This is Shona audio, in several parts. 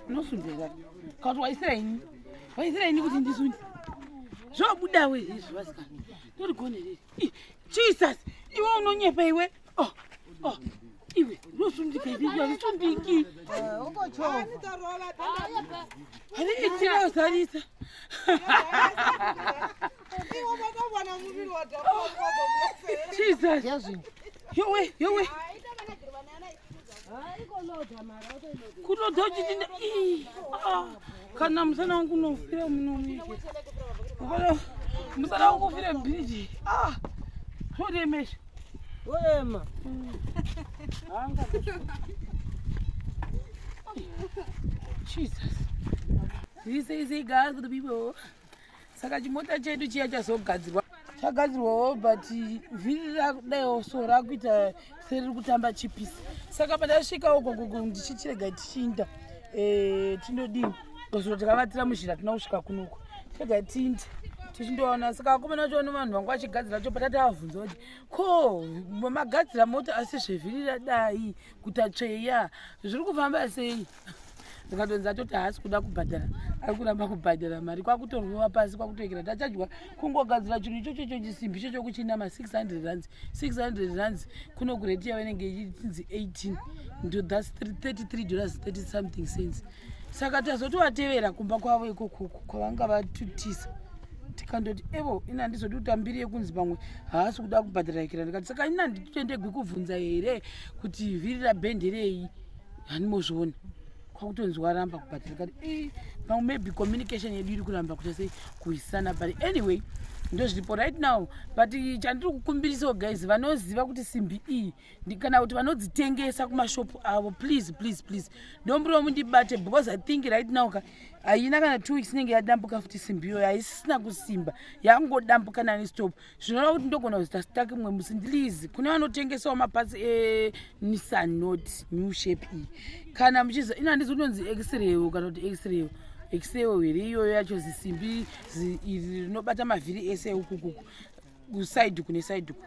Unosundira kana kuti waisira ini, waisira ini kuti ndisunde. Zvobuda we izvi vasikana, ndorigone riri. Jesus, iwe unonyepa iwe. Oh, oh. Iwe unosundika izvi hazvisundiki. Hariitira usarisa. Jesus. Yowe, yowe. Kutoda uchitinda ah, kana musana wangu unofira muno musana wangu ufire bridge. Ah, zvoremesha. Wema. Jesus. This is a God for the people. Saka chimota chedu chiya chazogadzirwa. Chagadzirwawo but vhiri rakudaiwo so rakuita seriri kutamba chipisi. Saka pandasvika uko kuku ndichichirega tichinda eh, tindodini kuzoti takavatira muzhira tina kusvika kunoku chega tinde tichindoona. Saka vakomana vacho vano vanhu vanga vachigadzira cho patati avabvunza kuti ko magadzira mota asi zvevhiri radai kutatsveya zviri kufamba sei? Ndikatonzi atoti haasi kuda kubhadhara, ari kuramba kubhadhara mari, kwakutorwiwa pasi kwakutoekera tachajwa kungogadzira chinhu ichocho icho chisimbi ichocho kuchina ma 600 rands 600 rands kuno kureti yavo inenge ichinzi 18 ndo thats 33 dollars 30 something cents. Saka tazotovatevera kumba kwavo ikoko kwavanga vatutisa, tikandoti evo ini handizodi kuita mbiri yekunzi pamwe haasi kuda kubhadhara ikira. Ndikati saka ini handitendegwi kubvunza here kuti vhiri rabhenderei? Handimozviona kwakutonzi waramba kubhadhara. Kati pamwe maybe communication yedu iri kuramba kuita sei kuisana, but anyway ndozviripo right now. But chandiri kukumbirisawo guys vanoziva kuti simbi iyi kana kuti vanodzitengesa kumashopu avo, please please please ndombiriwo mundibate, because I think right now ka haina kana 2 weeks inenge yadambuka futi simbi iyoyo, haisisina kusimba, yangodambuka nani stop. Zvinoreva kuti ndogona kuzoita stuck mumwe musi. Please kune vanotengesawo maparts eNissan Note new shape iyi, kana muchiza ino handizi kunonzi x-ray kana kuti x-ray x-ray here iyoyo yacho, zisimbi iri rinobata mavhiri ese ukukuku kusaidi kune saidi ku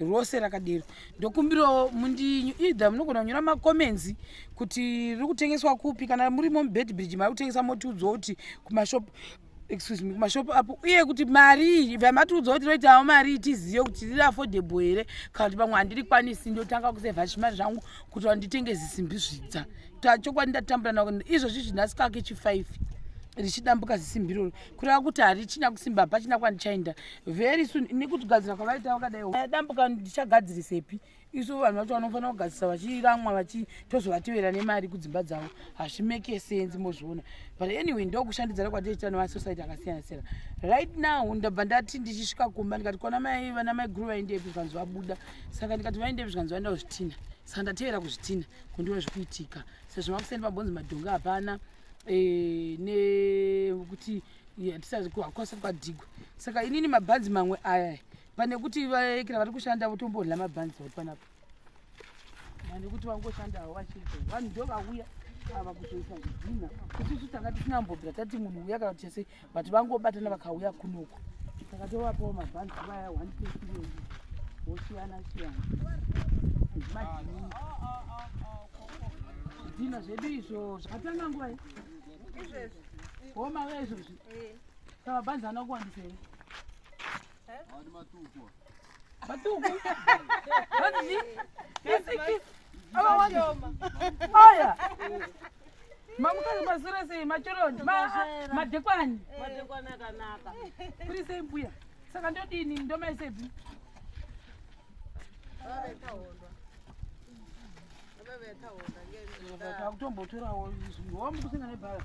rose rakadero. Ndokumbirawo mundi either munogona kunyora macomments kuti riri kutengeswa kupi, kana murimo muBeitbridge mari kutengesa motiudzawo kuti kumashop, excuse me, kumashopu apo, uye kuti mari vamatiudza kuti roitawo mari tizive kuti riri affordable here kana kuti pamwe handiri kwanisi. Ndotanga kusevha chimari zvangu kuti vanditenge zisimbi zvidza. Chokwadi ndatambura nako izvozvi zvinhasi kake chi5 richidambuka zisimbi iroro, kureva kuti harichina kusimba, hapachina kwandichaenda very soon nekugadzira kwavaita vakadai. Dambuka ndichagadzirisepi? Isu vanhu vacho vanofanira kugadzirisa vachiramwa vachitozovatevera nemari kudzimba dzavo, hazvimake sense mozviona. But anyway ndokushandidzana kwatiita nemasociety akasiyana siyana. Right now ndabva ndati ndichisvika kumba ndikati kona mai vana mai guru vaendepi, zvikanzi vabuda. Saka ndikati vaendepi, zvikanzi vaenda kuzvitina. Saka ndatevera kuzvitina kundiwa zvikuitika sezvo makuseni pabonzi madhonga hapana, nekuti hatisati kwadhigwa. Saka inini mabhanzi mamwe aya pane kuti vaekera vari kushanda votombodla mabhanzi vari panapa, pane kuti vangoshandawo vachiita. Vanhu ndo vauya ava kuzoisa zvidhina, isusu tanga tisina mbobvira tati munhu uya kana kuti chese, but vangobatana vakauya kunoku. Saka tovapawo mabhanzi vaya 1 vosiyana siyana madhini zvidhina zvedu izvo zvatanga nguva izvezvi homava izvozvi. Saka mabhanzi ana kuwandisa here? Matuku vanzi aya mamukazi masura sei machoroni madekwani kuri sei mbuya? Saka ndodini, ndomaisepi? Takutombotorawo izvi wamukusenga nebhara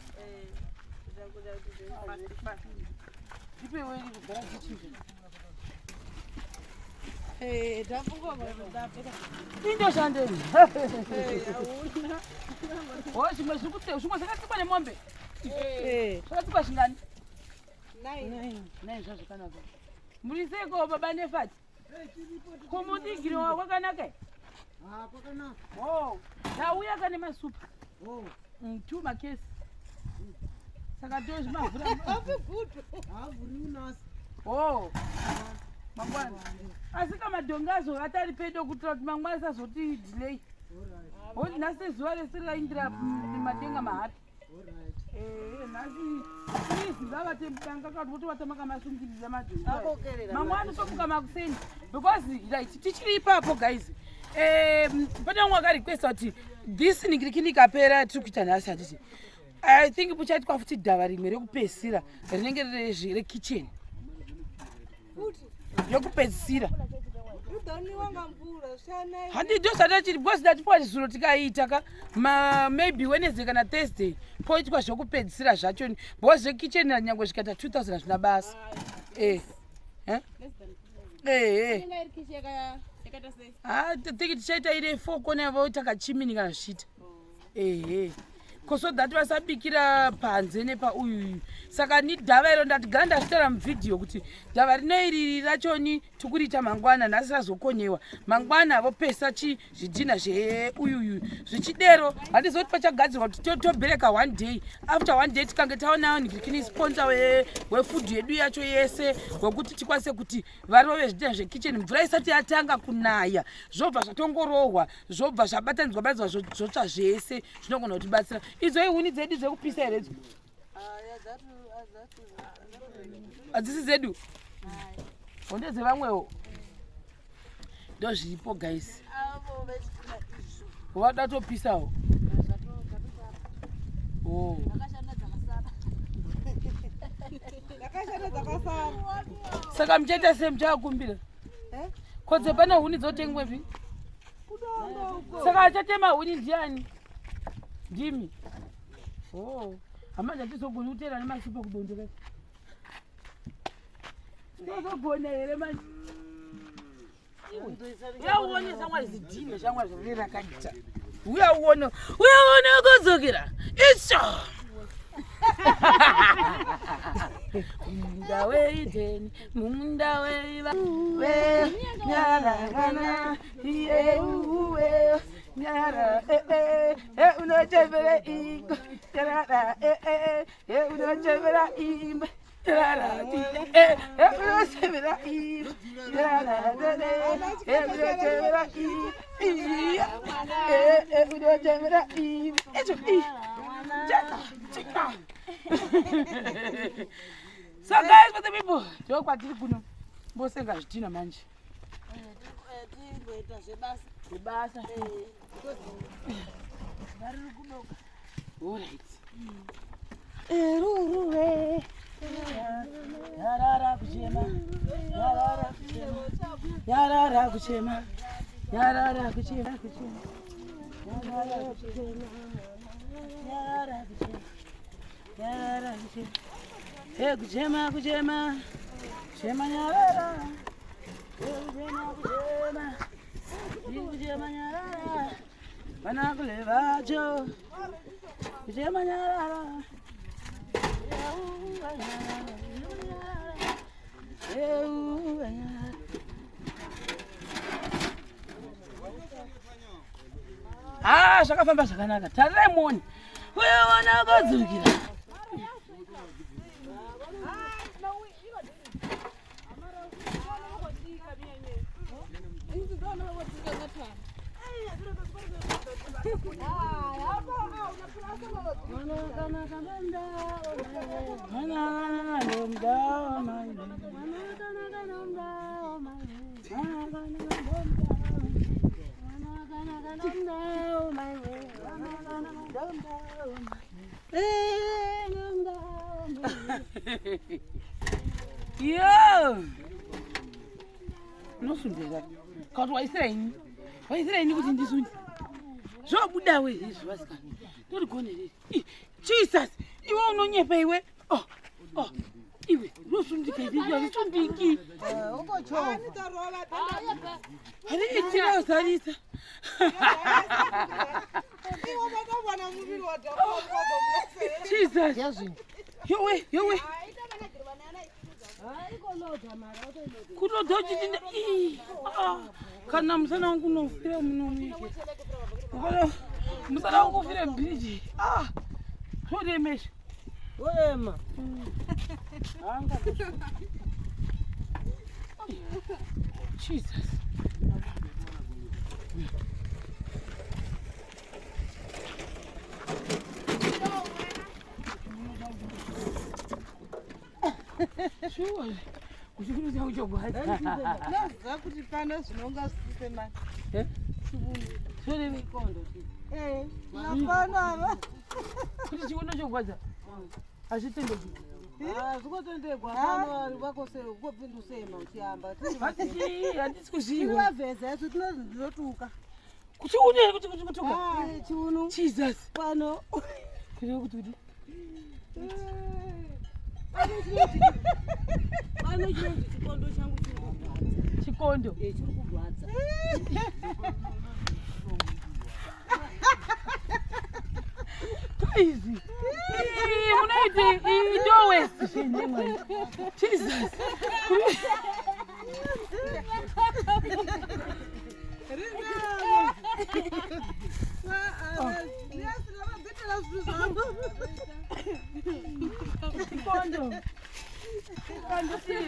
ndipewe kugara dzichizvi indoshandei o zvimwe zviri kute zvimwe zvakatsikwa nemombe, zvakatsikwa zvingani? Nai zvazvakanaka. Muri seiko baba nefati? Kumudigiro kwakanaka? Oh, ndauya kane masupa two makesi, saka tozvimavhura. Oh, mangwana asi kamadhongi azo atari pedo kuitira kuti mangwana asazoti delay. Nhasi zuva rese raindira matenga mahapi. Nhasi please ngavate mudanga kana kuti votovata makamasungirira madhongi. Mamwe anotomuka makuseni because right tichiri ipapo guys. Pane vamwe vakarequesta kuti this ningirikini ikapera tiri kuita nhasi handiti. I think muchaitwa futi dhava rimwe rekupedzisira rinenge riri rekitchen. Yokupedzisira. Handi ndosati chiri because ndatipiwa zuro tikaita ka ma maybe Wednesday kana Thursday poitwa zvokupedzisira zvacho because zvekitchen nyangwe zvikaita 2000 hazvina basa. Eh. Eh? Eh. Ah, think tichaita ine 4 kona voita kachimini kana zvichiita. Ehe. So that vasabikira panze nepauyuyu. Saka ni dhava iro ndati gara ndazvitaura muvhidhiyo kuti dhava rino iri rachoni tikuriita mangwana nhasi razokonyewa. Mangwana vopesa chi zvidhina zveuyuyu. Zvichidero handizoti pachagadzirwa kuti tobhereka one day. After one day tikange taona nigirikini sponsor wefood yedu yacho yese wekuti tikwanise kuti varove zvidhina zvekitchen mvura isati yatanga kunaya zvobva zvatongorohwa zvobva zvabatanidzwa batanidzwa zvotsva zvese zvinogona kutibatsira. Idzo ihuni dzedu dzekupisa here idzo? Hadzisi dzedu, honde dzevamwewo ndozviripo guys. Vada topisawo. Oh. Saka muchaita sei? Muchakumbira kodze pane huni dzotengwepi? Saka achatema huni ndiani? Ndimi. Oh. Hama ndatizogoni kuteera nemasipa kudondo kai. Ndozogona here manje? Uya uone shamwari zidhina shamwari zvauri rakaita. Uya uone, uya uone kudzokera. Isho. Munda weideni, munda weiva. We nyara kana iye uwe nyara eh eh eh unochembera iko nyara eh eh eh unochembera imba nyara eh eh unochembera imba nyara eh unochembera imba eh eh unochembera imba icho i cheka cheka. So guys, for the people ndokwatiri kuno mbosenga zvidhina manje. Timboita zvebasa. Zvebasa. Variri kudoka. Alright. Eruruwe. Nyarara kuchema, nyarara kuchema, nyarara kuchema, nyarara kuchema, kuchema, nyarara kuchema, nyarara kuchema, nyarara kuchema, hey kuchema, kuchema, kuchema, nyarara, hey kuchema, kuchema, hey kuchema, nyarara, vana kule vacho, kuchema, nyarara. Ah, zvakafamba zvakanaka. Tarirai muone. Uye akadzokera. Yo! Unosundira. Kana waisira ini. Waisira ini kuti ndisunde. Zvobuda we izvi vasikana. Torigone riri. Jesus, iwe unonyepa iwe. Oh, oh. Iwe unosundika izvi hazvisundiki. Hariitira usarisa. Jesus. Yowe, yowe. Kunodha uchitinda. Ah, kana musana wangu unofira muno. Musana wangu ufire bridge. Ah. Zvoremesha. Wema. Jesus. Shuwa. Kuchikuru changu chogwadza. Ndaziva kuti pano zvinonga zvisise mani. Eh? Zvoreve Eh, napano ava. Kuti chiuno chogwadza. Hazvitendeki. Zvikotendegwa pano vakopindusema uchihamba. Handisi handisi kuzviwa. Tinovavheza isu tinotuka. Kuchiuno here kuti kuti kutuka? Chiuno Jesus. pano. Kureva kuti kuti. Pano chinonzi chikondo changu chiri kurwadza. Chikondo. Eh, chiri kurwadza. Izvi. Ii, munoiti iyi ndo west zvene mwari. Jesus. Chikondo. Chikondo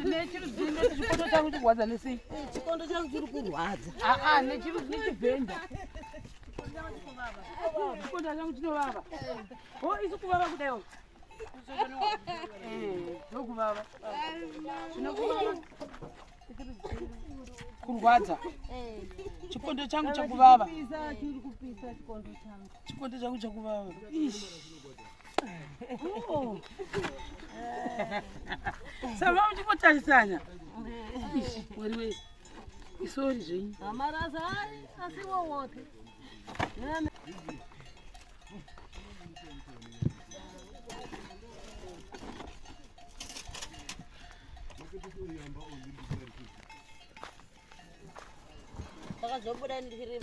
nechirudzi chikondo changu chigwadza nesei? Chikondo changu chiri kurwadza. Aa, nechirudzi nechivhenda. Chikondo changu chinovava. O, isu kuvava kudaiwo. Eh, ndokuvava. Zvinokuvava. Kurwadza. Chikondo changu chakuvava. Chiri kupisa chikondo changu. Chikondo changu chakuvava. Ish. Oh. Saka muchimbotarisana. Ish, mwari wee. Isori zvenyu. Amarasa asiwo wote. Takazobuda ndiri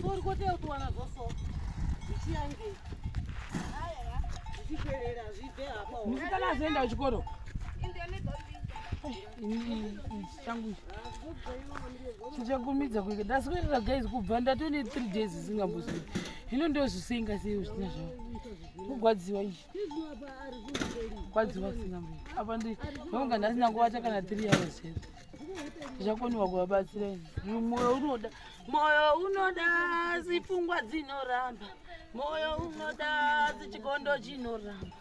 Sori kote kuwana zvoso. Zvichiyange. Zvichiperera zvibve apa. Musikana azoenda kuchikoro. Ini changu ichi chichakurumidza kuika. Ndaswedera guys kubva ndatone 3 days zisingamboswedi. Hino ndozvisenga sei zvitina zvavo. Kugwadziwa ichi. Kugwadziwa kusingamberi. Apa ndi ndonga ndasina kuvata kana 3 hours chaidzo. Ndichakoniwa kuvabatsira ini. Mwoyo unoda. Mwoyo unoda asi pfungwa dzinoramba. Mwoyo unoda asi chikondo chinoramba.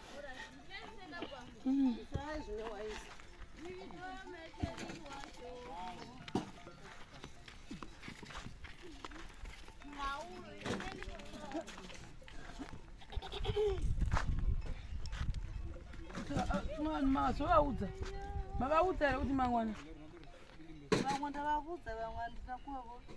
Mazovaudza. Mavaudza here kuti mangwana? Vamwe ndavavudza, vamwe handina kuvavudza.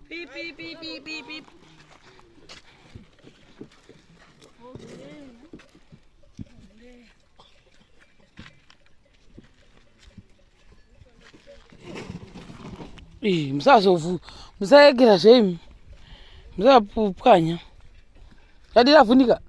Beep, beep, beep, beep, beep, beep. Ih, musazovu musaegera zvenyu, musapwanya radi ravhunika.